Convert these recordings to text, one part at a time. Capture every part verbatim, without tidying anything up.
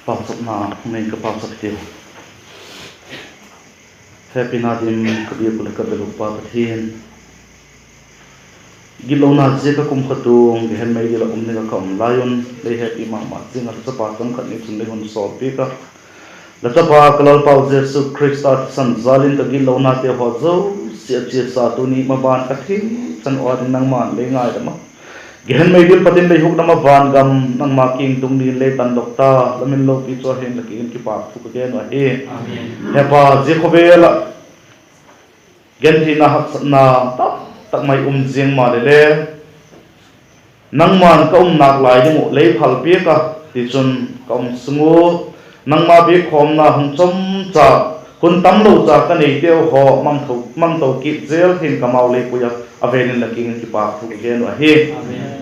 Pauchapna hung nei ka pauchapte. Hepina dim ka biak uh leh ka bel uh Pa Pathian, gitlona ziak a kumtuang gehen mei dil ah um ding ah ka um lai un, lei hepi ma ma ziang ah la chapa chang khat ni chun lei hun sawlpiak a, la chapa ka Lalpau Jesu Khrista thisan jal in ka gitlonate haw zosia chiasa tuni maban ka thi chan ua ding nangma'n lei ngaidam a, gehen mei dil pat in lei hukdam a, van gam nangma kiang tung dingin lei tandok ta, la min lopi chu a hin la kiang in kipâk thu ka gen uh ahi. Hepa, zia khawvel ah gentheina haksatna tamtak mai um ziang maleh le, nangma'n ka um nâk lai ding uh lei phalpiak a, tichun ka um sung ua nangma biakkhawmna hung chawmcha, hun tamlo cha ka neiteu haw mang to kit zel thei in ka mau lei pui a, a vêl in la kiang in kipâk thu ka gen uh ahi.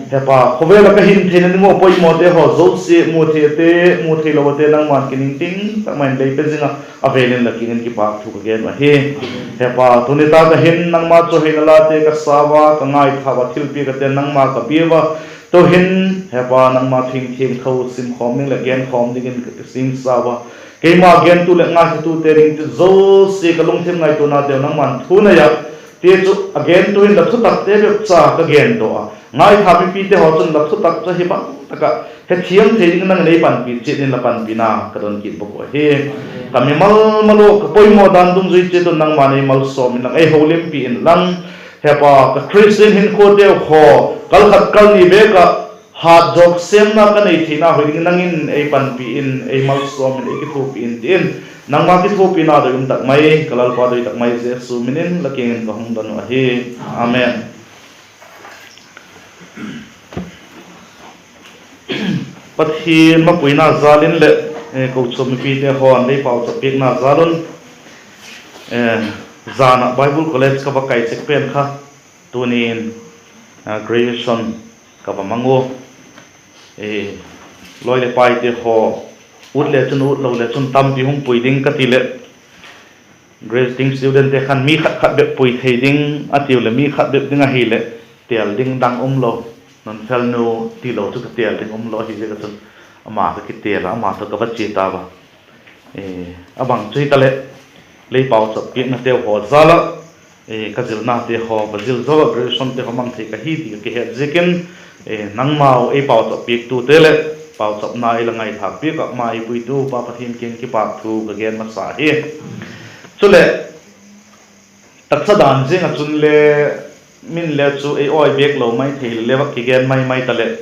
Hepa, khawvel ah ka hin theina ding uh poimawte haw zosia, mu theite, mu theilo ate nangma'n kiningting tak mai in lei pe zing a, a vêl in la kiang in kipâk thu ka gen uh ahi. Hepa, tuni tâk ah hin nangma chu heinalate ka sau a, ka ngaithau a, thilpiak ate nangma ka biau a, tu'hin, Hepa, nangma thu thiangtho simkhawm ding leh genkhawm dingin ka kisingsa ua, keima gentu leh ngaithatute ding ti zosia ka lungthim ngaituanateu nangma'n thu nei a, ti chu a gentu in la thutakte bep cha ka gen daw a, ngaitha mipite haw chun la thutak chu hi bang tak ah hethiam thei dingin nang in ei panpi chiat in la panpina ka don kit bawk uh ahi. Ka mimal mal ua ka poimaw dan dungzui chiat un nangma'n ei malsawm inlang, ei holimpi inlang, Hepa, ka Khristian hinkhuateu haw kal khat kal ni bêk ah hâtzawk sêmna ka nei theina hoi dingin nang in ei panpi in, ei malsawm in, ei kithuapi in ti in, nangma kithuapina doi um tak mai, ka Lalpa doi tak mai Jesu min in la kiang in ka hung don uh ahi. Amen. Pathian mapuina jâl in leh, eh, kochuam mipite haw'n lei pauchap piakna jâl un, eh, zan ah Bible College ka va kai sek pen kha, tuni'n, ah, graduation ka va mang ua, eh, lawi leh paite haw ut le chun ut lo le chun tampi hung pui ding ka ti leh, graduating studentte khan mi khat khat bep pui thei ding a tiu leh mi khat bep ding ahileh têl ding dang um lo, Nunfelnu tilo chu ka têl ding um lo ahi ziak ah chun ama ka kitêl a, ama tawh ka va chia ta a. A bang chu hitaleh, lei pauchap piaknateu haw jâl ah, ka zilnate haw va zil zo ah graduationte haw mang thei ka hi ti ka kihet ziakin, nangmau ei pauchap piaktute leh pauchapna ei la ngaithâk piak ah ma ei puitu Pa Pathian kiang kipâk thu ka gen masa hi. Chuleh, taksa dan ziang ah chun le, min le chu ei awi bêk lo mai thei le le vak kigen mai mai taleh,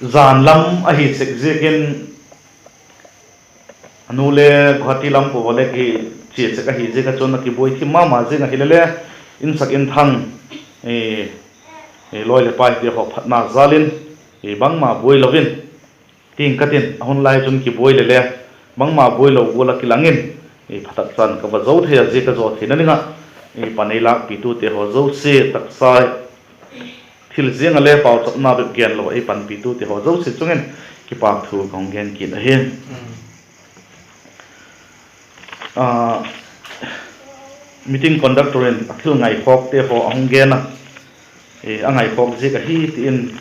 zan lam ahi sek ziakin, a nu le Guwahati lam pua le kichia sek ahi ziak ah chun a kibuai thim ma ma zing ahile le, insak inthang, lawi leh paite haw phatna jâl in, bangma buai lo in, ting ka tin, a hun lai chun kibuai le le, bangma buai lo gual ah kilang in, phatak chan ka va zo thei a, zia ka zaw theina ding ah, pan ei lâkpitute haw zosia, taksa thil ziang ah le pauchapna bep gen lo ei panpitute haw zosia chung in kipâk thu ka hung gen kit ahi. Meeting conductor in a thil ngaikhawkte haw a hung gen a, a ngaikhawk ziak ahi ti in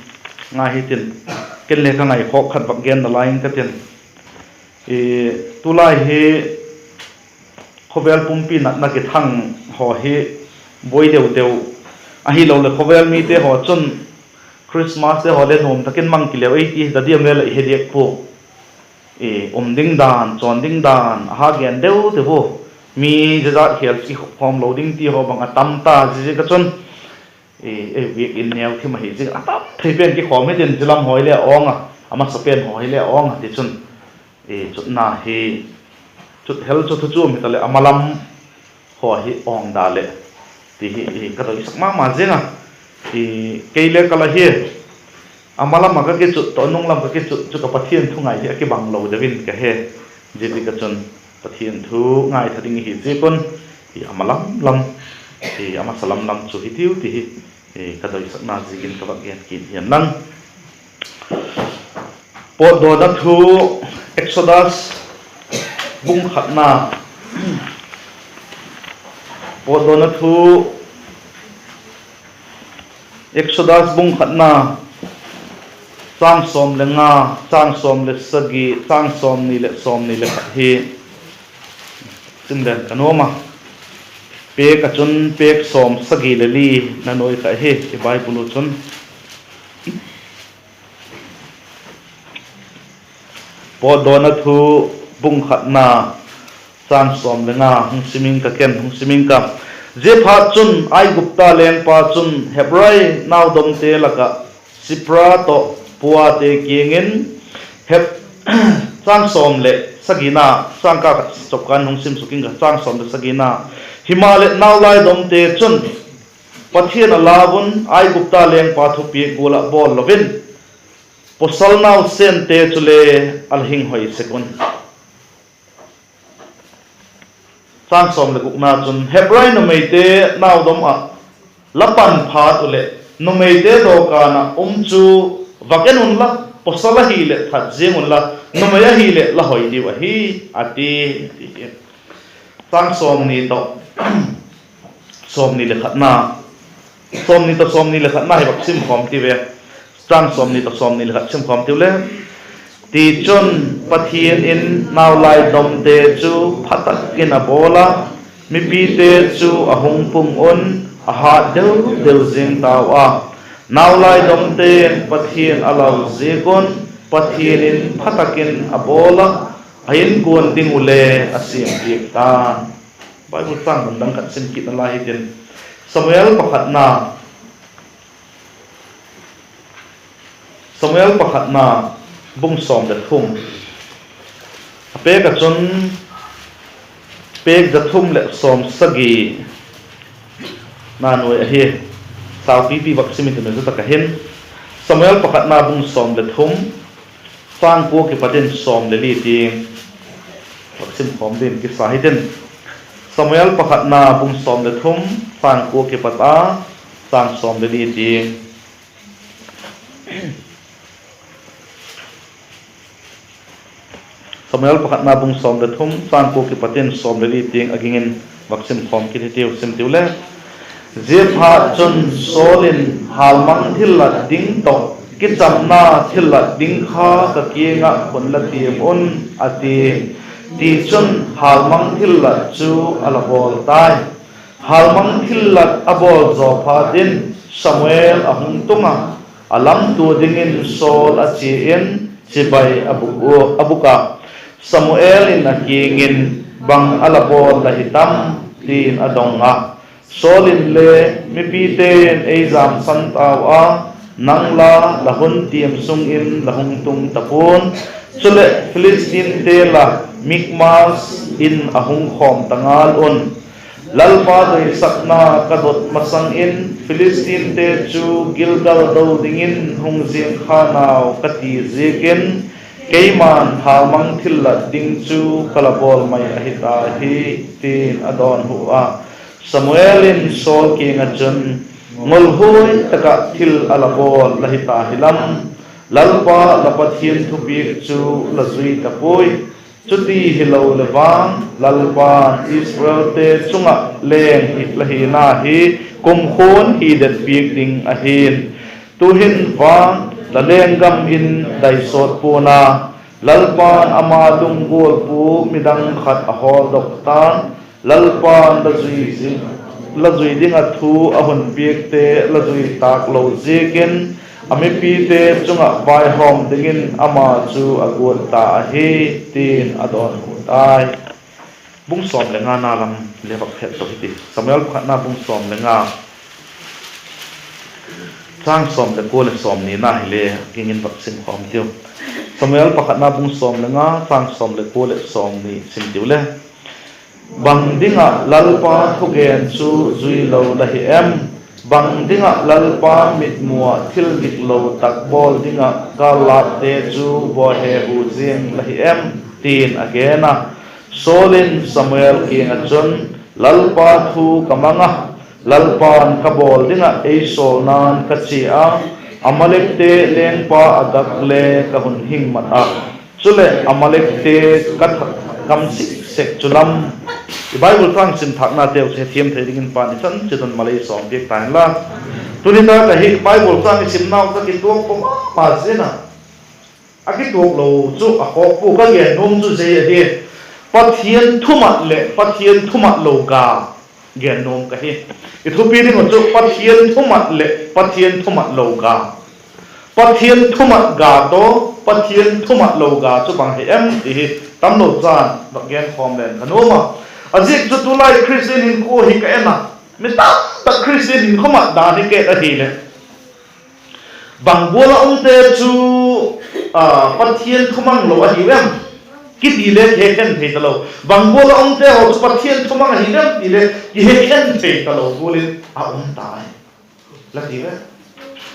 ngai hitin, ken le ka ngaikhawk khat vak gen nalai ing ka tin. Tulai hi khawvel pumpi natna kithang haw hi buai deu deu, ahiloleh khawvel mite haw chun Christmaste haw le nuam tak in mang kileu ei ti hi ta diam le la i he diak pua. Um ding dan, chawn ding dan a ha gen deu deu u. Mi zia zat khêl kikhawm lo ding ti haw bang a tam ta, ziaziak ah chun ei biak in neu thim ahi ziak a tam thei pen kikhawm hitin, zia lam haw hile a awng a, a masa pen haw hile a awng a, tichun chutna hi, chut hel chu thu chuam hitaleh a malam haw hi awng da leh, ti hi ka doisak ma ma zing a. Kei le ka la hi, a malam ah ka kichut tawh nunglam ka kichut chu ka Pathian thu ngai hi a kibang lo deu in ka he. Ziaziak ah chun Pathian thu ngaitha ding ihi ziak un, a malam lam, a masa lam lam chu hitiu ti hi ka doisakna ziakin ka vak gen kit hian lang. Pawtdawna thu, Exodus bung khatna, Pawtdawna thu, Exodus bung khatna, Châng sawm le nga, châng sawm le sagi, châng sawmni leh sawmni le khat hi sim den ka nuam a. Pêk ah chun pêk sawm sagi le li na nuai kha hi i Bible uh chun. Pawtdawna thu bung khatna, châng sawm le nga hung sim ing ka, ken hung sim ing ka. Ziaphatchun Aigupta lengpa chun Hebrai naudomte lak ah Sipra tawh Puate kiang in, Heb-, châng sawm leh sagina, châng kâ khat chop kan hung sim suk ing ka, châng sawm leh sagina. Himaleh naulai domte chun Pathian a lau un, Aigupta lengpa thupiak gual ah bawl lo in, pawsal nau sente chule a la hing hoi sek un. Châng sawm le gukna chun, Hebrai numeite naudom ah la pan phat uh leh, numeite dawkan ah um chu va gen unla, pawsal ahileh that ziang unla, numei ahileh la hoi diu ahi, a ti, ti hi. Châng sawmni tawh sawmni le khatna, sawmni tawh sawmni le khatna hi vak sim khawm tiu ve. Châng sawmni tawh sawmni le khat sim khawm tiu le. Tichun, Pathian in naulai domte chu pha tak in a bawl a, mipite chu a hung pung un, a hât deu deu zing tau a. Naulai domte'n Pathian a lau ziak un, Pathian in pha tak in a bawl a, a inkuan ding uh le a siam piak ta. Bible châng dang dang khat sim kit nalai hitin, Samuel pakhatna, Samuel pakhatna bung sawm leh thum, a pêk ah chun pêk za thum leh sawm sagi na nuai ahi. Saupipi vak sim i tun a, zia tak ah hin Samuel pakhatna bung sawm leh thum, châng kua kipat in sawm le li tiang vak sim khawm dingin kisa hitin. Samuel pakhatna bung sawm leh thum, châng kua kipat a châng sawm le li tiang. Samuel pakhatna bung sawm leh thum, châng kua kipat in sawm le li tiang a ging in vak sim khawm kit hitiu, sim tiu le. Ziaphatchun, Saul in, Hâlmang thillat ding tawh kichamna thillat ding kha ka kiang ah hun la tiam un, a ti. Tichun, hâlmang thillat chu a la bawl tai. Hâlmang thillat a bawl zaw phat in Samuel a hung tung a, a lamtua dingin Saul a chia in chibai a bûk a. Samuel in a kiang in, Bang a la bawl la hi tam? ti'n a dong a. Saul inle, Mipite'n ei jamsan tau a, nang la la hun tiam sung in la hung tung ta pua'n; chuleh, Philistinte la Mikmas in a hung khawm ta ngal un. Lalpa doisakna ka dot masang in Philistinte chu Gilgal do dingin hung ziang kha nau ka ti ziakin, keima'n hâlmang thillat ding chu ka la bawl mai ahi ta hi, ti'n a dawnhu a. Samuel in Saul kiang ah chun, Ngolhuai tak ah thil a la bawl la hi ta hilam, Lalpa la Pathian thupiak chu la zui ta puai. Chuti hilo leh vang, Lalpa'n Israelte chung ah leng hi la hina hi kumkhua'n hi det piak ding ahi'n. Tu'hin vang la lenggam in dai sawt pua'n a, Lalpa'n ama lunggualpu midang khat a hawldok ta'n; Lalpa'n la zui ding ah thu a hun piakte la zui tâk lo ziakin, a mipite chung ah vaihawm dingin ama chu a guat ta ahi, ti'n a dawnhu tai. Bung sawm le ngana lam le vak phet to hiti. Samuel pakhatna bung sawm le nga, châng sawm leh kua leh sawmnina hile ging in vak sim khawm tiu. Samuel pakhatna bung sawm le nga, châng sawm leh kua leh sawmni sim tiu le. Bang ding ah Lalpa thugen chu zui lo la hi em? Bang ding ah Lalpa mitmu ah thil dik lo tak bawl ding ah gâllâkte chu bawl he hu ziang la hi em? ti'n a gen a. Saul in Samuel kiang ah chun, Lalpa thu ka mang a, Lalpa'n ka bawl ding ah ei sawlna'n ka chia a, Amalekte lengpa Agag le ka hun hing mat a, chuleh Amalekte ka kam sik sek chu lam. I Bible châng sim thâknateu chu hethiam thei dingin Pa'n i chan chiat un malei sawm piak ta inla. Tuni tak ah hi Bible châng i simnau ka kituak pua ma ma ziang a, a kituak lo chu a khawk pua. Ka gen nuam chu zia ahi: Pathian thumat leh Pathian thumat lo ga gen nuam ka hi. I thupi ding uh chu Pathian thumat leh Pathian thumat lo ga, Pathian thumat ga tawh Pathian thumat lo ga chu bang hi em ti hi tamlo chan vak genkhawm leng ka nuam a. A ziak chu tulai Khristian hinkhua hi ka en a, mi tam tak Khristian hinkhua mat dan hi ka et ahileh, bang gual ah umte chu Pathian thumang lo ahiu em kiti le kihekhen thei talo. Bang gual ah umte haw chu Pathian thumang ahi em ti le kihekhen thei talo gual in a um ta hi. La ti ve.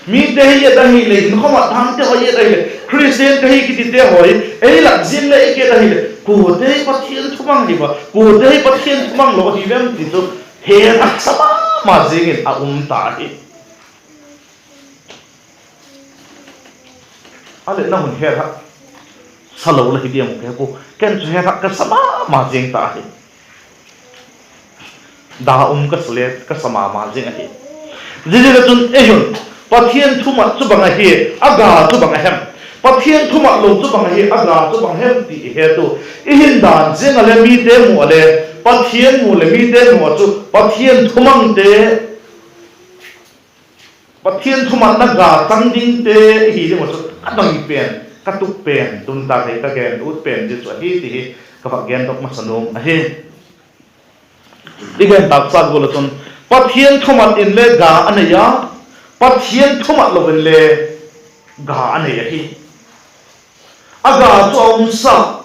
Mite hi et ahileh, hinkhua mat dante haw et ahileh, Khristian ka hi kitite haw hi ei lak ziang leh i et ahileh, kuate hi Pathian thumang ahi a, kuate hi Pathian thumang lo ahi em ti chu het haksa ma ma ziang in a um ta hi. A leh na hun het haksa lo la hi diam uh ka he pua, ken chu het haksa ma ma ziang ta hi. Da um ka sa le ka sa ma ma ziang ahi. Ziaziak ah chun ei hun, Pathian thumat chu bang ahi, a ga chu bang a hem? Pathian thumat lo chu bang ahi, a ga chu bang hem ti i het u. I hin dan ziang ah le mite mu ah le, Pathian mu leh mite mu ah chu Pathian thumangte, Pathian thumatna ga chang dingte i hi ding uh chu ka doi pen, ka tup pen, tuni tak ah ka gen ut pen zia chu ahi ti hi ka vak gendok masa nuam ahi. I gen tâk chat gual ah chun, Pathian thumat inle ga a nei a, Pathian thumat lo inle ga a nei ahi. A ga chu a um sa,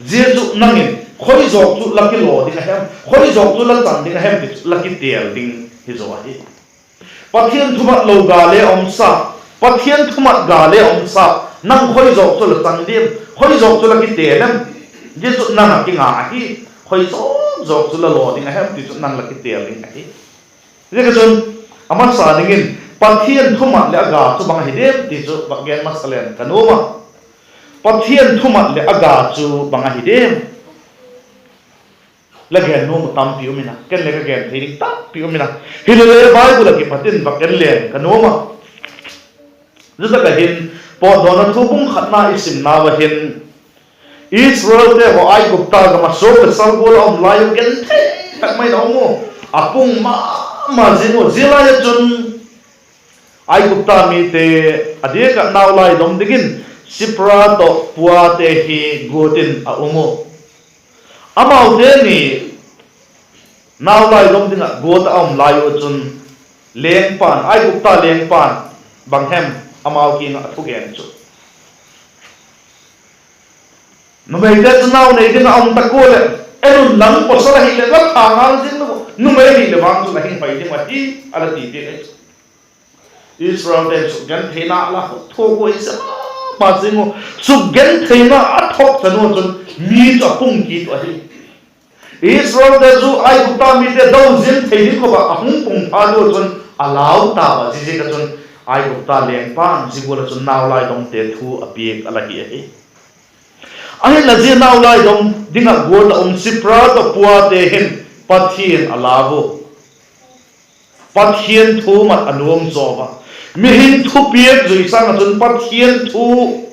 zia chu nang in khoi zawk chu la kilaw ding a hem, khoi zawk chu la chang ding a hem ti chu la kitêl ding hi zaw ahi. Pathian thumat lo ga le a um sa, Pathian thumat ga le a um sa, nang khoi zawk chu la chang diam, khoi zawk chu la kitêl em? Zia chu nang ah kinga ahi, khoi zawk zawk chu la law ding a hem ti chu nang la kitêl ding ahi. Ziak ah chun, a masa dingin Pathian thumat leh a ga chu bang ahi diam ti chu vak gen masa leng ka nuam a. Pathian thumat leh a ga chu bang ahi diam? La gen nuam uh tampi um in a, ken le ka gen thei ding tampi um in a. Hilele Bible ah kipat in vak en leng ka nuam a. Zia tak ah hin, Pawtdawna thu bung khatna i simnau ah hin, Israelte haw Aigupta gam ah suak leh sal gual ah um lai uh genthei tak mai in a um u. A pung ma ma zing u. Zia lai ah chun Aigupta mite a diak ah nau laidom dingin Sipra tawh Puate hi guat in a um u. Amaute ni nau laidom ding ah guat ah a um lai u chun, lengpa'n, Aigupta lengpa'n bang hem amau kiang ah a thugen chu, numeite chu nau nei ding ah a um tak ua leh, en un, nang pawsal ahileh la tha ngal zing lo, numei hileh vang chu la hing hoi ding ahi, a la ti piak ahi chu. Israelte sukgentheina la thuak ua, i sa ma ma zing u. Sukgentheina a thuak chan ua chun mi chu a pung kit uh ahi. Israelte chu Aigupta mite do ziang thei ding khop ah a hung pung phat ua chun a lau tau a. Ziaziak ah chun Aigupta lengpa'n zia gual ah chun nau laidomte thu a piak a la hi ahi. Ahinla zia nau laidom ding ah guat ah um Sipra tawh Puate hin Pathian a lau u. Pathian thu mat a nuam zaw a. Mihing thupiak zui sâng ah chun Pathian thu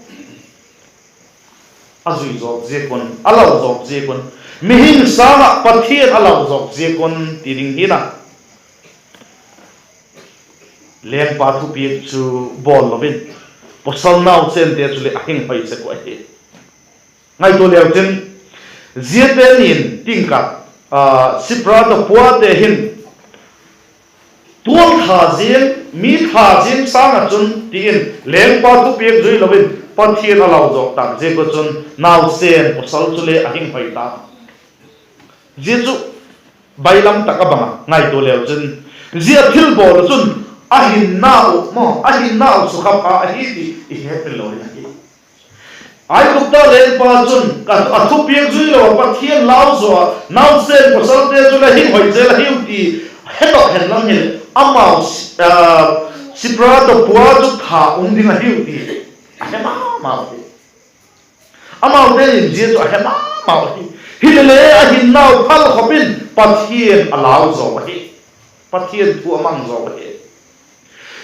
a zui zawk ziak un, a lau zawk ziak un, mihing sâng ah Pathian a lau zawk ziak un ti ding hi'n a. Lengpa thupiak chu bawl lo in, pawsal nauchente chuleh a hing hoi sek uh ahi. Ngaitua leu chin, ziate ni'n tingkap, Sipra tawh Puate hin tual tha ziang, mi tha ziang sâng ah chun ti in lengpa thupiak zui lo in Pathian a lau zawk tâk ziak ua chun nausen pawsal chule a hing hoi ta. Zia chu bailam tak a bang a ngaitua leu chin, zia thilbawl ah chun a hinna uh maw, a hinna uh sukha pha ahi ti i hetmil lo ding ahi. Aigupta lengpa chun a thupiak zui lo ah Pathian lau zaw a, nausen pawsalte chu la hing hoi zel ahiu ti hedok hen lang hileh, amau, Sipra tawh Pua chu tha um ding ahiu ti a he ma mau ahi. Amaute in zia chu a he ma mau ahi. Hilele a hinnau phal khop in Pathian a lau zaw ahi. Pathian thu a mang zaw ahi.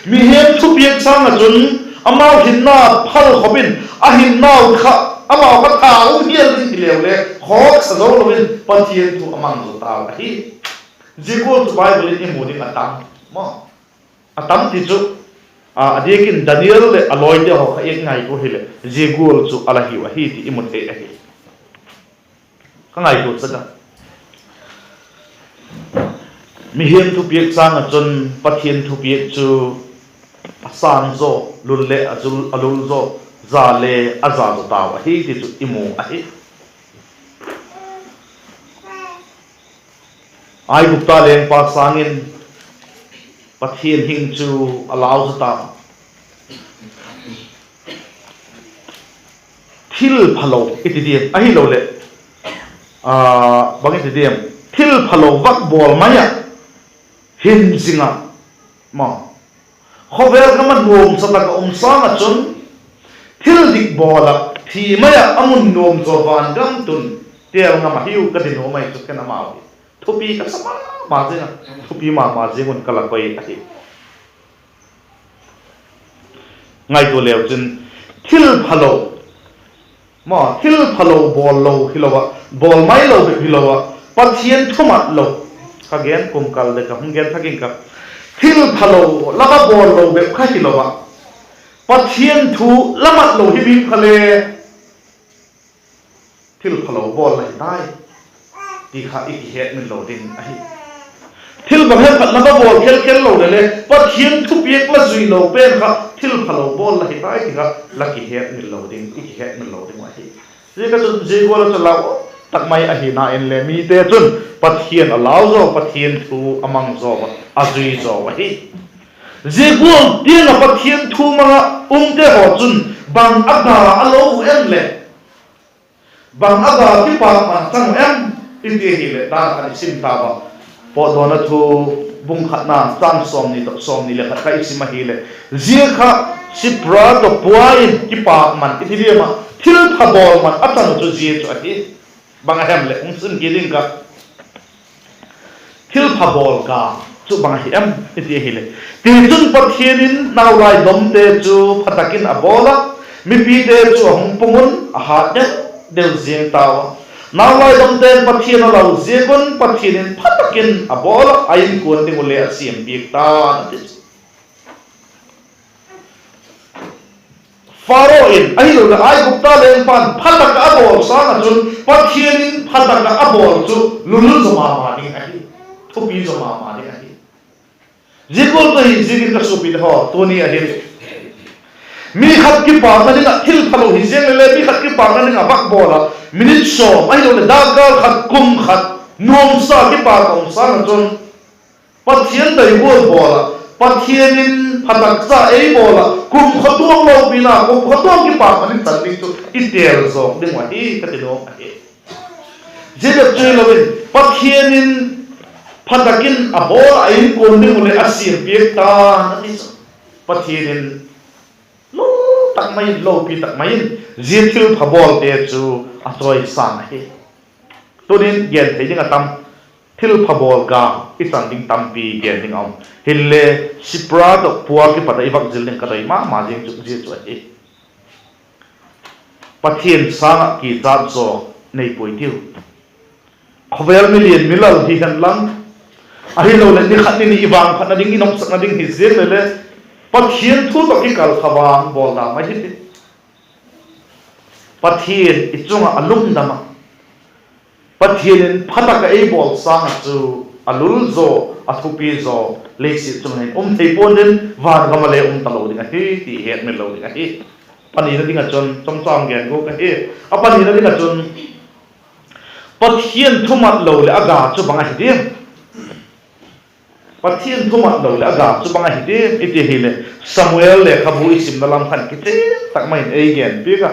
Mihing thupiak sâng ah chun amau hinna phal khop in, a hinnau kha, amau kha tha um hial ding hileu le khawksa zo lo in Pathian thu a mang zo tau ahi. Zia gual chu Bible in i mu ding a tam, a tam ti chu, a diak in Daniel leh a lawite haw kha i ngaitua hileh zia gual chu a la hiu ahi ti i mu thei ahi. Ka ngaitua sek a, mihing thupiak sâng ah chun Pathian thupiak chu a sâng zaw, lul le a lul zaw, za le a za zaw tau ahi ti chu i mu ahi. Aigupta lengpa sâng in Pathian hing chu a lau zaw ta. Thil phalo i ti diam, ahiloleh, bang i ti diam, thil phalo vak bawl mai ah hin zing ah, khawvel gam ah nuamsa tak ah um sâng ah chun thil dik bawl ah thi mai ah a mun nuam zaw van gam tun têl ngam ahiu ka ti nuam ahi chu ken amau hi thupi ka sa ma ma zing a, thupi ma ma ziang un ka la koi ahi. Ngaitua leu chun, thil phalo, thil phalo bawl lo hilo ah, bawl mai lo bep hilo ah, Pathian thumat lo, ka gen kum kal le ka hung gen thak ing ka, thil phalo lam a bawl lo bep kha hilo ah, Pathian thu la mat lo hi bim kha le thil phalo bawl la hi tai ti kha i kihetmil lo ding ahi. Thil bang hem khat la va bawl khelkhel lo le le Pathian thupiak la zui lo pen kha thil phalo bawl la hi tai ti kha la kihetmil lo ding, i kihetmil lo ding uh ahi. Ziaka chun zia gual ah chu lau tak mai ahina inle mite chun Pathian a lau zaw, Pathian thu a mang zaw a, a zui zaw ahi. Zia gual tiang ah Pathian thu mang ah umte haw chun bang a ga a lo uh em leh, bang a ga kipakman chang uh em i ti ahileh, dan khat i sim ta a, Pawtdawna thu bung khatna châng sawmni tawh sawmni le khat kha i sim ahileh, zia kha Sipra tawh Pua in kipakman i ti diam ah, thil pha bawl man a chang uh chu zia chu ahi. Bang a hem leh hung sim kit ding ka, thil pha bawl ga chu bang ahi em i ti ahileh, tichun Pathian in naulai domte chu pha tak in a bawl a, mipite chu a hung pung un a hât deu deu ziang tau a. Naulai domte'n Pathian a lau ziak un Pathian in pha tak in a bawl a, a inkuan ding uh le a siam piak ta'n a ti. Pharaoh in ahiloleh Aigupta lengpa'n pha tak ah a bawl sâng ah chun Pathian in pha tak ah a bawl chu lul zaw ma ma ding ahi, thupi zaw ma ma ding ahi. Zia gual chu hi ziakin ka suapite haw, tuni ahi, mi khat kipakna ding ah thil phalo hi ziang le le mi khat kipakna ding ah vak bawl ah minute sawm ahiloleh dakkal khat, kum khat, nuamsa kipak a um sâng ah chun Pathian doi gual bawl ah, Pathian in pha tak cha ei bawl ah, kum khawtuang lopina, kum khawtuang kipakna ding chan ding chu i têl zawk ding uh ahi ka ti nuam ahi. Zia bep chu hilo in Pathian in pha tak in a bawl ah, a inkuan ding uh leh a siam piak ta'n a ti chu, Pathian in lo tak mai in, lopi tak mai in zia thil pha bawlte chu a chawisâng ahi. Tunin gen thei ding a tam, thil pha bawl ga i chan ding tampi gen ding a um. Hinle, Sipra tawh Pua kipat ah i vak zil ding ka doi ma ma ziang chu zia chu ahi. Pathian sâng ah kichat zaw nei puai tiu. Khawvel milian milal hi hen lang, ahiloleh ni khat ni ni i vangphatna ding, i nopsakna ding hi ziang le le, Pathian thu tawh kikal kha vang bawl da mai hi ti. Pathian i chung ah a lungdam ah, Pathian in pha tak ah ei bawl sâng ah chu a lul zaw, a thupi zaw, leiset chung hin um thei pua'n ding, van gam ah le um talo ding ahi ti hetmil lo ding ahi. Panina ding ah chun, chomcha gen guat ahi. A panina ding ah chun, Pathian thumat lo leh a ga chu bang ahi diam? Pathian thumat lo leh a ga chu bang ahi diam i ti ahileh, Samuel lekhabu i simna lam khan kichian tak mai in ei gen piak a,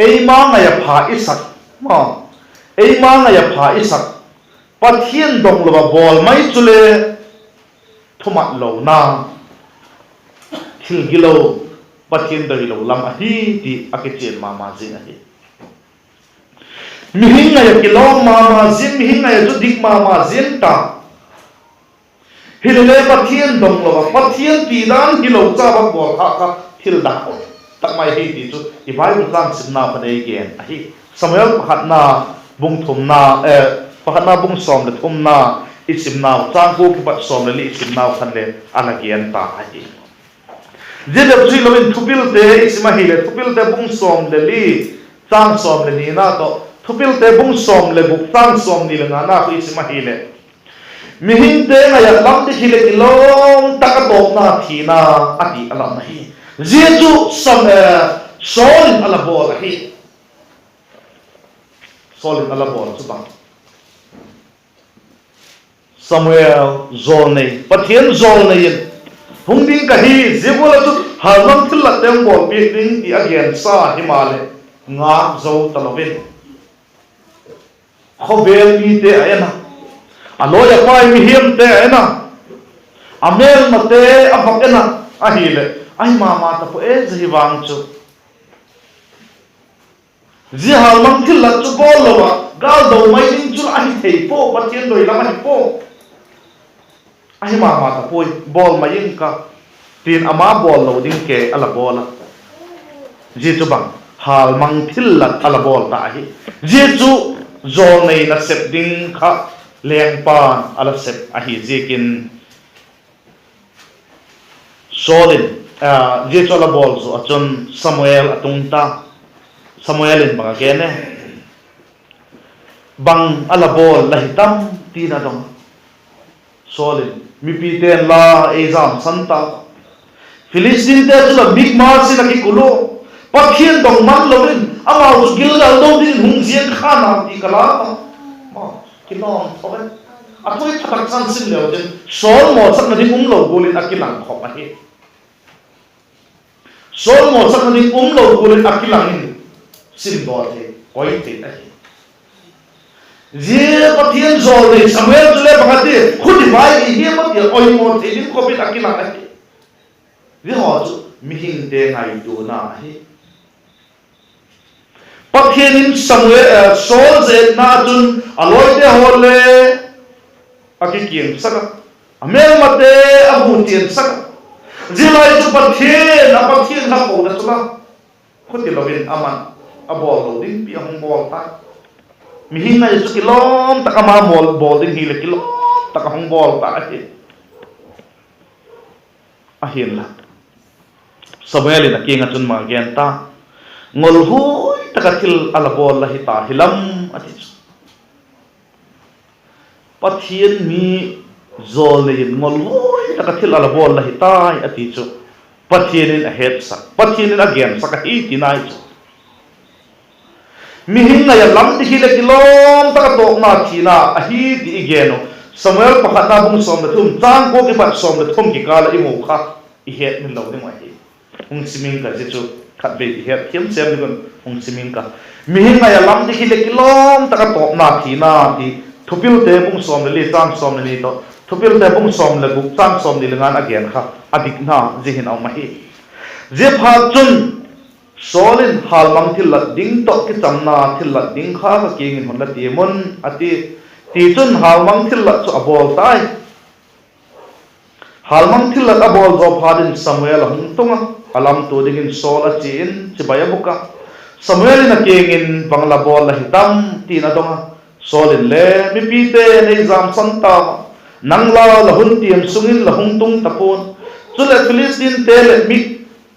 eima ngai a pha i sak, eima ngai a pha i sak, Pathian dong lo ah bawl mai chule thumat lona, thil gilo, Pathian doi lo lam ahi ti a kichian ma ma ziang ahi. Mihing ngai ah kilawm ma ma ziang, mihing ngai ah chu dik ma ma ziang ta. Hilele Pathian dong lo a, Pathian ti dan hilo cha va bawl kha kha thil dak tak mai hi ti chu i Bible châng simnau khan ei gen ahi. Samuel pakhatna bung thumna, eh, pakhatna bung sawm leh thumna i simnau, châng kua kipat sawm leh li i simnau khan le a la gen ta ahi. Zia bep chu hilo in Thupilte i sim ahileh, Thupilte bung sawm leh li, châng sawm leh nina tawh, Thupilte bung sawm leh guk châng sawmni leh ngana tawh i sim ahileh, mihingte ngai ah lam dik hileh kilawm tak a tawpna thina a ti a lam ahi. Zia chu Sam-, eh, Saul in a la bawl ahi. Saul in a la bawl chu bang? Samuel jawlnei, Pathian jawlnei in, hung ding ka hi, zia gual ah chu hâlmang thillat te hung bawl piak ding ti a gensa himaleh, ngâk zo talo in, khawvel mite a en a, a lawi a pai mihiamte a en a, a mêlmate a vak en a, ahileh ahi ma ma ta pua e, zia hi vang chu. Zia hâlmang thillat chu bawl lo ah gâl do mai ding chu ahi thei pua, Pathian doi lam ahi pua. Ahi ma ma ta puai, bawl mai ing ka, ti'n ama bawl lo ding ke a la bawl a. Zia chu bang, hâlmang thillat a la bawl ta ahi. Zia chu jawlnei nasep ding kha lengpa'n a la sep ahi ziakin, Saul in, ah, zia chu a la bawl zaw ah chun Samuel a tung ta. Samuel in bang a gen e? Bang a la bawl la hi tam, ti'n a dong. Saul in, mipite'n la ei jamsan ta, Philistinte chu la Mikmas in a kikul u, Pathian dong man lo in amau chu Gilgal do dingin hung ziang kha nau ti ka la a, ma, kilawm tho e. A thupi tak chan sim leu ding, Saul mawsakna ding um lo gual in a kilang khop ahi. Saul mawsakna ding um lo gual in a kilang in, sim daw thei, koi thei ahi. Zia Pathian jawlnei Samuel chule bang a ti, khuti vai i hiam a ti a, oimaw thei ding khop in a kilang ahi. Zia haw chu mihingte ngaituana ahi. Pathian in Samuel, eh, Saul zetna chun a lawite haw le a kikiangsak a, a mêlmate a mu chiansak a. Zia lai chu Pathian, a Pathian kha ko na chu la, khuti lo in aman a bawl lo ding pi a hung bawl ta. Mihing ngai chu kilawm tak ama bawl, bawl ding hileh kilawm tak a hung bawl ta ahi. Ahinla, Samuel in a kiang ah chun ma gen ta, ngolhuai tak ah thil a la bawl la hi ta hi lam, a ti chu. Pathian mi jawlnei in ngolhuai tak ah thil a la bawl la hi tai a ti chu, Pathian in a hetsak, Pathian in a gensak ahi ti nai chu. Mihing ngai ah lam dik hileh kilawm tak ah tawpna thina ahi ti i gen uh, Samuel pakhatna bung sawm leh thum, châng kua kipat sawm leh thum kikâl ah i mu kha i hetmil lo ding uh ahi. Hung sim ing ka, zia chu khatvei i hetthiam sêm ding un hung sim ing ka. Mihing ngai ah lam dik hileh kilawm tak ah tawpna thina ti, Thupilte bung sawm leh li châng sawm leh ni tawh, Thupilte bung sawm leh guk châng sawmni leh nga'n a gen kha a dikna zia hin a um ahi. Ziaphatchun, Saul in, hâlmang thillat ding tawh kichamna thillat ding kha ka kiang in hun la tiam un, a ti. Tichun, hâlmang thillat chu a bawl tai. Hâlmang thillat a bawl zaw phat in Samuel a hung tung a, a lamtua dingin Saul a chia in chibai a bûk a. Samuel in a kiang in, bang la bawl la hi tam, ti'n a dong a. Saul in le, mipite'n ei jamsan tau a, nang la la hun tiam sung in la hung tung ta pua'n. Chuleh Philistinte leh Mik-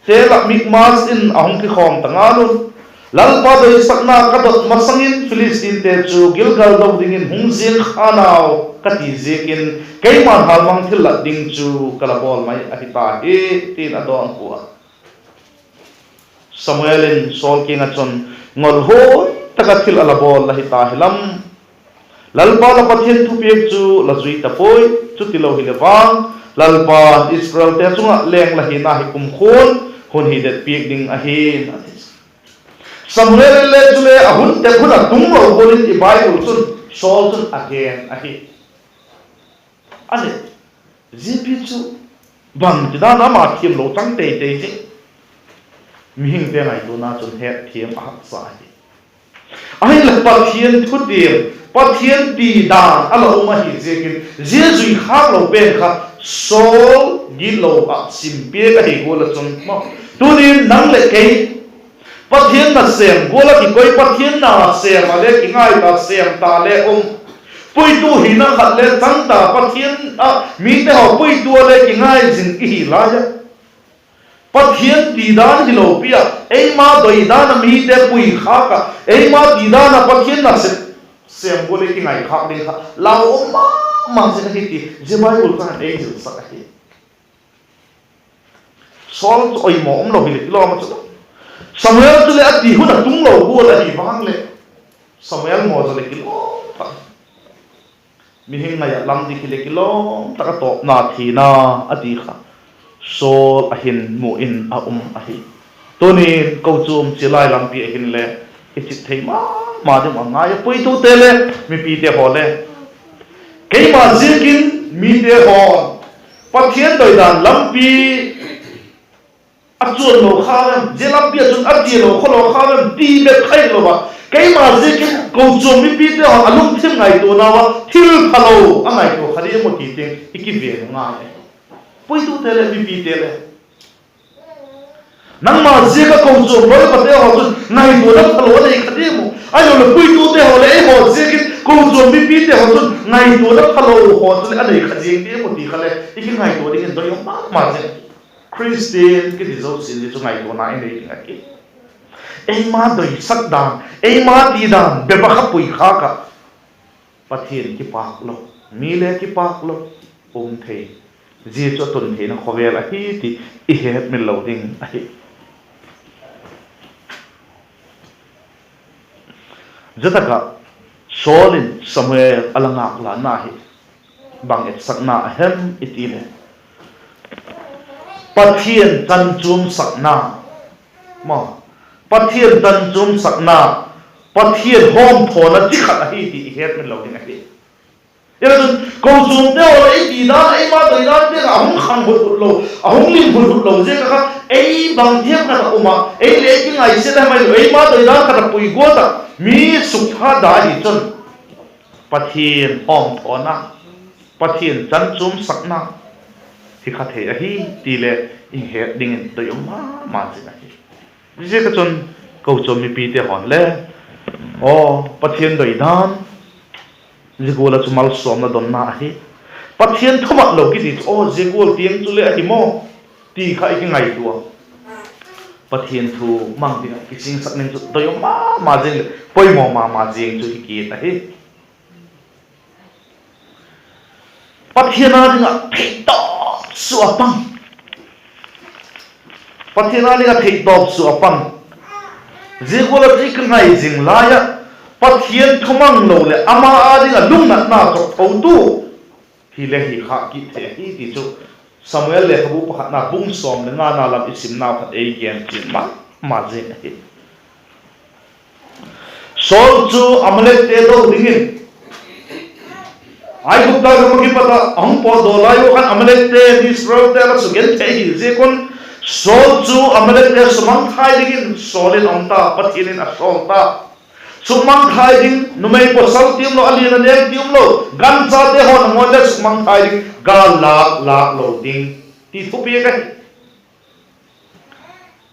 te lah Mikmas in a hung kikhawm ta ngal un. Lalpa doisakna ka dot masang in Philistinte chu Gilgal do dingin hung ziang kha nau ka ti ziakin, keima'n hâlmang thillat ding chu ka la bawl mai ahi ta hi, ti'n a dawnhu a. Samuel in Saul kiang ah chun, ngolhuai tak ah thil a la bawl la hi ta hi lam, Lalpa la Pathian thupiak chu la zui ta puai, chutilo hileh vang, Lalpa'n Israelte chung ah leng la hina hi kumkhua'n hun hi det piak ding ahi, a ti. Samuel in le chule a hun tep hun a tung lo gual in i Bible chun Saul chun a gen ahi. A leh, zia pi chu bangtidan ama thiamlo chang tei tei zing. Mihingte ngaituana chun hetthiam a haksa ahi. Ahinla Pathian thutiam, Pathian ti dan a la um ahi ziakin, zia zui khâk lo pen kha Saul gitlo ah sim piak ahi gual ah chun maw, tunin nang leh kei Pathian nasêm gual ah kikoi, Pathian nasêm ah le kingai ta, sêm ta le um, puitu hina khat le chang ta, Pathian ah mite haw puitu ah le kingai zing i hi lai ah, Pathian ti dan hilo pi ah, eima doi dan ah mite pui khâk ah, eima ti dan ah Pathian nasêm, sêm gual ah le kingai khâk ding kha lau um ma ma zing ahi ti zia Bible châng in ei zilsak ahi. Saul chu oimaw umlo hileh kilawm a chu, Samuel chuleh a ti hun a tunglo gual ahi vang leh, Samuel maw zaw leh kilawm tak, mihing ngai ah lam dik hileh kilawm tak a tawpna thina a ti kha Saul a hin mu in a um ahi. Tunin kochuam chia lai lampi ah hinle i chit thei ma ma ding a ngai a, puitute le mipite haw le, keima ziakin mite haw Pathian doidan lampi a chuan lo kha em, zia lampi ah chun a chia lo khawlo kha em ti bep kha hilo ah, keima ziakin kochuam mipite haw a lungthim ngaituanau ah thil phalo a ngaitua kha diam aw ti tiang i kiven ngai ahi. Puitute leh mipite le, nangma ziak ah kochuam lawipate haw chun ngaituana phalo a nei kha diam aw? Ahiloleh puitute haw leh eihaw ziakin kochuam mipite haw chun ngaituana phalo haw chu leh a nei kha ziang diam aw ti kha le i kingaitua dingin doi um ma ma zing. Khristian kiti zosia'n zia chu ngaituana i nei ding ahi. Eima doisak dan, eima ti dan bep ah kha pui khâk ah, Pathian kipâk lo, mi le kipâk lo um thei, zia chu a tun theina khawvel ahi ti i hetmil lo ding ahi. Zia tak ah Saul in Samuel a la ngâk lâkna hi bang etsakna a hem i ti leh, Pathian chan chuamsakna, maw, Pathian chan chuamsakna, Pathian hawmthawna chi khat ahi ti i hetmil lo ding ahi. Zia chun kochuamte haw leh i ti dan, eima doi dan tiang ah a hung khang hut hut lo, a hung lim hut hut lo ziak ah kha, ei bang thiam khat ah um ah, ei leh ei kingaisit a mai lo, eima doi dan khat ah pui guat ah mi sukpha da hi chun, Pathian hawmthawna, Pathian chan chuamsakna hi kha thei ahi ti le i het dingin doi um ma ma zing ahi. Ziaziak ah chun kochuam mipite haw'n le, aw, Pathian doi dan, zia gual ah chu malsawmna donna ahi. Pathian thumat lo kiti chu, aw, zia gual tiang chu le ahi maw ti kha i kingaitua, Pathian thu mang ding ah kisingsak ding chu doi um ma ma zing leh poimaw ma ma zing chu hi kit ahi. Pathian â ding ah theihtawp sua a pang, Pathian â ding ah theihtawp sua a pang. Zia gual ah chu i kingai zing lai ah, Pathian thumang lo leh ama â ding ah lungnatna chawkthotu hile hi kha kit thei ahi ti chu Samuel lekhabu pakhatna bung sawm leh ngana lam i simnau khan ei gen chian ma ma zing ahi. Saul chu Amalekte do dingin Aigupta gam ah kipat ah a hung pawtdaw lai ua khan Amalekte'n Israelte a la sugenthei hi ziak un, Saul chu Amalekte sumangthai dingin Saul in a um ta, Pathian in a sawl ta. Sumangthai ding, numei pawsal ti umlo, a lian a nêk ti umlo, ganchate haw nangawn le sumangthai ding, gâl lâk lâk lo ding, ti thupiak ahi.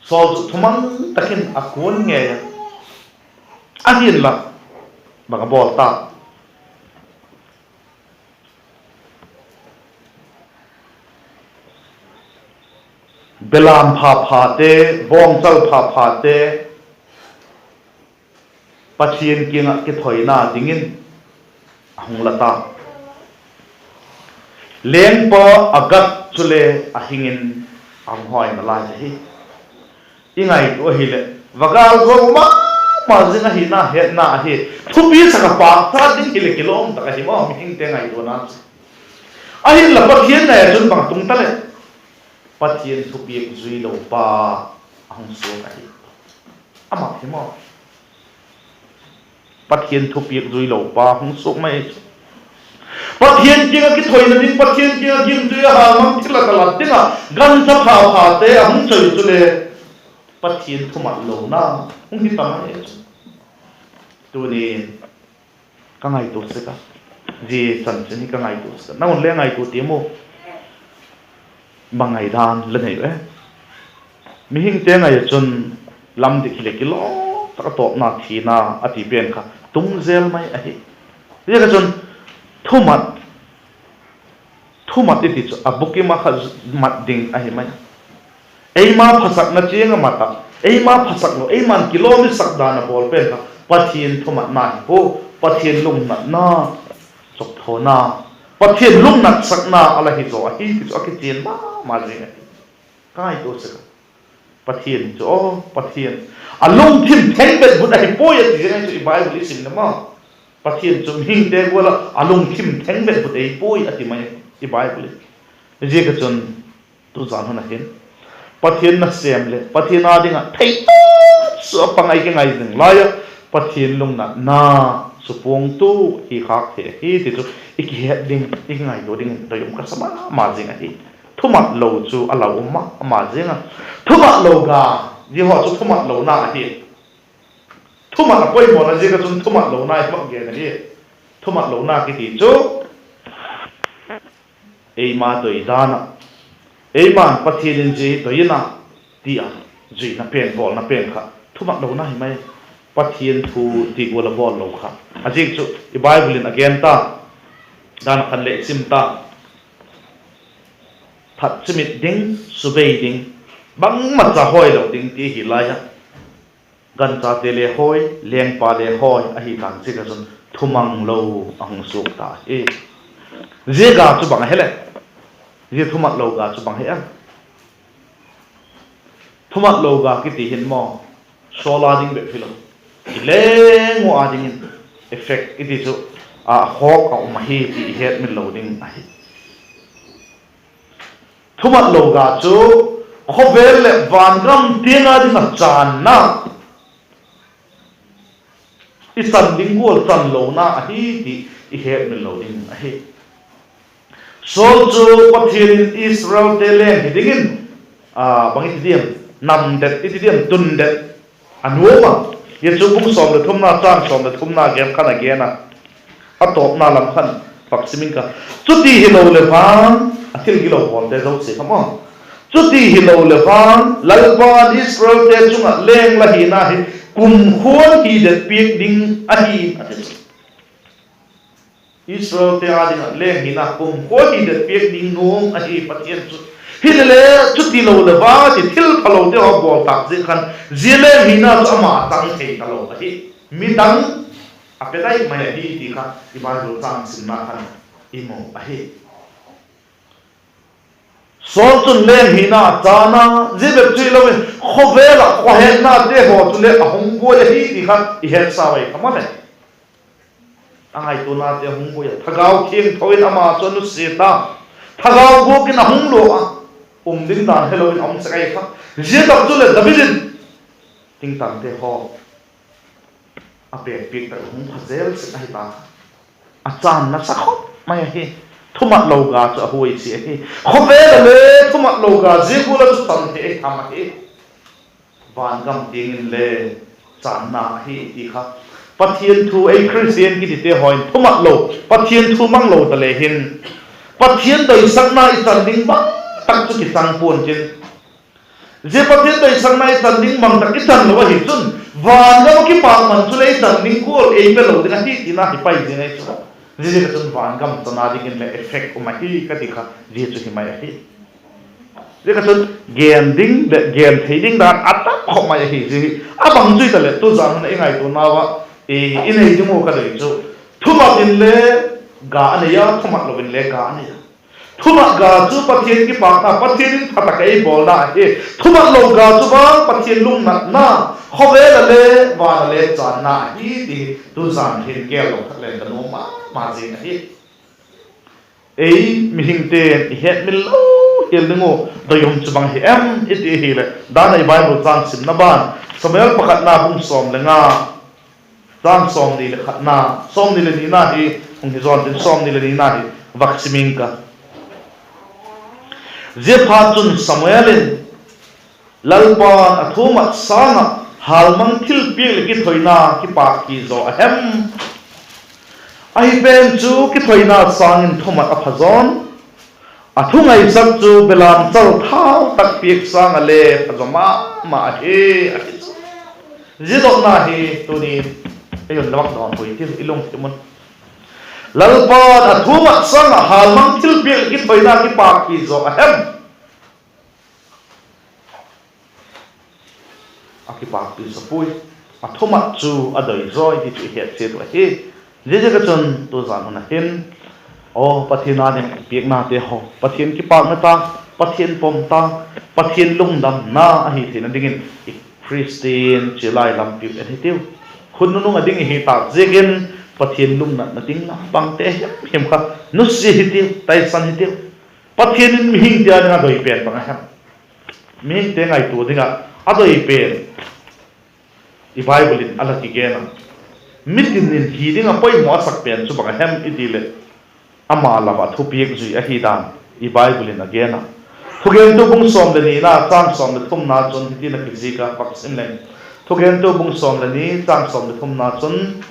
Saul chu thumang tak in a kuan ngei a, ahinla bang a bawl ta? Belam pha phate, bawngchal pha phate, Pathian kiang ah kithoina dingin a hung la ta. Lengpa Agag chule a hing in a hung hawina lai ahi. I ngaitua ahileh, va gâl zo ma ma zing ahina hetna ahi. Thupi sak ah pâk ta ding hileh kilawm tak ahi maw, mihingte ngaituana chu. Ahinla Pathian ngai ah chun bang tung ta leh, Pathian thupiak zui lo pa a hung suak ahi. Ama hi maw, Pathian thupiak zui lo pa hung suak mai chu. Pathian kiang ah kithoina ding, Pathian kiang ah gimtui a hâlmang thil a ka lat ding ah gancha pha phate a hung choi chule, Pathian thumat lona hung hi ta mai chu. Tunin ka ngaitua sek a, zia chanchin hi ka ngaitua sek a, nang un le ngaitua tiam u. bang ngaidan la nei e? Mihingte ngai ah chun lam dik hileh kilawm tak a tawpna thina a ti pen kha tung zel mai ahi. Ziak ah chun thumat, thumat i ti chu a bukim ah kha mat ding ahi mai a. Eima phasakna chiang ah mat ah, eima phasak lo, eima'n kilawm i sak dan a bawl pen kha Pathian thumatna hi pua, Pathian lungnatna, chawpthawna, Pathian lungnatsakna a la hi zaw ahi ti chu a kichian ma ma zing ahi. Ka ngaitua sek a, Pathian hi chu aw, Pathian a lungthim theng bet but ahi puai a ti zing ahi chu i Bible i sim le ma. Pathian chu mihingte gual ah a lungthim theng bet but ei puai a ti mai i Bible in. Ziak ah chun tuzan hun ah hin Pathian nasêm leh Pathian â ding ah thei tawp sua pang ah i kingai zing lai ah, Pathian lungnatna supuangtu hi khâk thei ahi ti chu i kihet ding, i kingaitua dingin doi um ka sa ma ma zing ahi. Thumat lo chu a lau um ma ma zing a. Thumat lo ga, zia haw chu thumat lona ahi. Thumat a poimawna ziak ah chun thumat lona i mak gen ahi. Thumat lona kiti chu eima doi dan ah, eima'n Pathian in zia doi in a ti a, zuina pen, bawlna pen kha thumat lona hi mai. Pathian thu ti gual a bawl lo kha. A ziak chu i Bible in a gen ta, dan khan le i sim ta. That chimit ding, subei ding, bangmacha hawilo ding ti hi lai a. Ganchate le hawi, lengpa le hawi ahi tâk ziak ah chun thumang lo a hung suak ta hi. Zia ga chu bang a he le? Zia thumat lo ga chu bang he a? Thumat lo ga kiti hin maw, Saul â ding bep hilo, i leng u â dingin effect i ti chu a khawk a um ahi ti i hetmil lo ding ahi. Thumat lo ga chu khawvel leh vangam tiang â ding ah channa, i chan ding gual chan lona ahi ti i hetmil lo ding ahi. Saul chu Pathian in Israelte leng hi dingin, a, bang i ti diam, namdet i ti diam, tundet a nuam a. Zia chu bung sawm leh thumna, châng sawm leh thumna gen khan a gen a. A tawpna lam khan vak sim ing ka. Chuti hilo leh vang, a thil gilo bawlte zosia kha maw, chuti hilo leh vang Lalpa'n Israelte chung ah leng la hina hi kumkhua'n hi det piak ding ahi, a ti chu. Israelte â ding ah leng hina kumkhua hi det piak ding nuam ahi Pathian chu. Hilele, chuti lo leh vang a ti thil phalote haw bawl tâk ziak khan, zia leng hina chu ama chang thei talo ahi. Midang a pe dai mai ahi ti kha i Bible châng simna khan i mu ahi. Saul chun leng hina a chan a, zia bep chu hilo in khawvel ah khawhetnate haw chule a hung buai ahi ti kha i hetsa ui kha maw le. A ngaituanate hung buai a, Thagau Thiangtho in ama chu a nusia ta, thagau guak in a hung lua a, um ding dan helo in a um sek ahi kha. Zia tak chuleh David in tingtangte haw a pêk piak tak hung pha zel sek ahi ta kha. A chânna sa khop mai ahi. Thumat lo ga chu a huaisia ahi. Khawvel ah le thumat lo ga zia gual ah chu chan thei ahi tham ahi. Vangam tiang in le chânna ahi ti kha. Pathian thu, ei Khristian kitite haw in thumat lo, Pathian thu mang lo ta le hin, Pathian doisakna i chan ding bang tak chu kichang pua'n tin, zia Pathian doisakna i chan ding bang tak i chan lo ahi chun, vangam ah kipakman chu le i chan ding gual ei pe lo ding ahi tina hi pai zing ahi chu. Ziaziak ah chun vangam chana dingin le effect um ahi ka ti kha zia chu hi mai ahi. Ziak ah chun gen ding leh gen thei ding dan a tam khop mai ahi zia hi. A bang chu hitaleh tuzan hun ah i ngaituanau ah i nei ding uh ka doi chu, thumat in le ga a nei a, thumat lo in le ga a nei a. Thumat ga chu Pathian kipakna, Pathian in pha tak ei bawlna ahi. Thumat lo ga chu bang Pathian lungnatna, khawvel ah le van ah le chânna ahi ti hi tuzan hin gel lo thak leng ka nuam ma ma zing ahi. Ei mihingte'n i hetmil lo hial ding uh doi um chu bang hi em i ti ahileh, dan ah i Bible châng simna ban, Samuel pakhatna bung sawm le nga, châng sawmni leh khatna, sawmni leh nina hi hung hi zawn tin, sawmni leh nina hi vak sim ing ka. Ziaphatchun Samuel in, Lalpa'n a thu mat sâng ah hâlmang thilpiak leh kithoina kipâk hi zaw a hem? Ahi pen chu kithoina sâng in thumat a pha zawn, A thu ngaisak chu belam chal thau tak piak sâng ah le pha zaw ma ma ahi, a ti chu. Zia dotna hi tuni'n ei hun lak dawn pui ti i lungthim un. Lalpa'n a thu mat sâng ah hâlmang thilpiak leh kithoina kipâkpi zaw a hem? A kipâkpi zaw puai. A thu mat chu a doi zaw hi ti chu i het chiat uh ahi. Ziaziak ah chun tuzan hun ah hin, aw, Pathian â ding ah kipiaknate haw, Pathian kipâkna tâk, Pathian pom tâk, Pathian lungdamna ahi theina dingin i Khristian chia lai lampi uh en hitiu. Khut nunung ah ding i hi tâk ziakin Pathian lungnatna ding lam pangte himhim kha nusia hitiu, taisan hitiu. Pathian in mihingte â ding a doi pen bang a hem? Mihingte ngaitua ding ah a doi pen i Bible in a la kigen a. Mitin in hi ding ah poimaw a sak pen chu bang a hem i ti leh, ama lam ah thupiak zui ahi dan i Bible in a gen a. Thugentu bung sawm leh nina châng sawm leh thumna chun hitin a kizik a, vak sim leng. Thugentu bung sawm leh ni châng sawm leh thumna chun,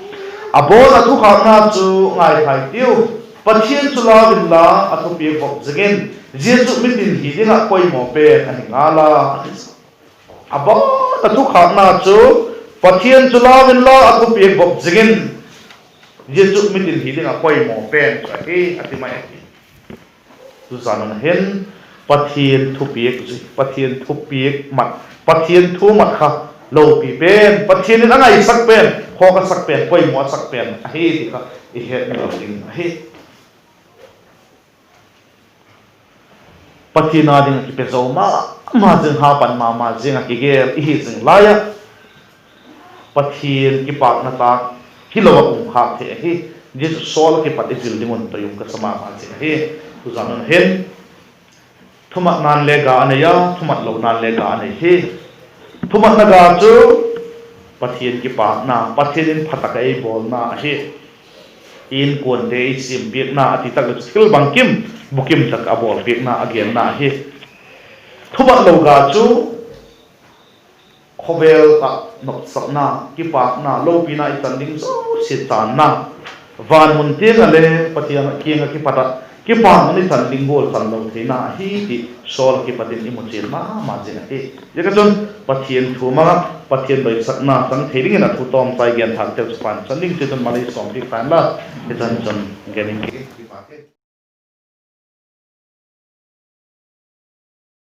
A bawn a thukhâkna chu ngaithai tiu, Pathian chu lau inla, a thupiak bawp zing in; zia chu mitin hi ding ah poimaw pen ahi ngal a, a ti. A bawn a thukhâkna chu, Pathian chu lau inla, a thupiak bawp zing in; zia chu mitin hi ding ah poimaw pen chu ahi, a ti mai ahi. Tuzan hun hin, Pathian thupiak zui, Pathian thupiak mat, Pathian thu mat kha lopi pen, Pathian in a ngaisak pen, khawk a sak pen, poimaw a sak pen ahi ti kha i hetmil ding ahi. Pathian â ding ah kipe zo ma ma zing, hapan ma ma zing ah kigel i hi zing lai ah, Pathian kipâkna tâk hilo ah um khâk thei ahi. Zia chu Saul ah kipat i zil ding un toi um ka sa ma ma zing ahi. Tuzan hun hin, thumatna'n le ga a nei a, thumatlona'n le ga a nei hi. Thumatna ga chu Pathian kipâkna, Pathian in pha tak a ei bawlna ahi. Inkuante ei siampiakna a ti tak leh chu thil bangkim, bukim tak a bawlpiakna a genna ahi. Thumatlo ga chu khawvel ah nopsakna, kipâkna, lopina i chan ding zosia chânna, van mun tiang ah le Pathian kiang ah kipat ah kipâkna i chan ding gual chan lo theina ahi ti Saul ah kipat in i mu chian ma ma zing ahi. Ziak ah chun Pathian thu mang ah Pathian doisakna chang thei dingin a thu tawmchai gen thâkteu chu pan chan ding ti chun malei sawmpiak ta'n la, hichan chun gen ing ke.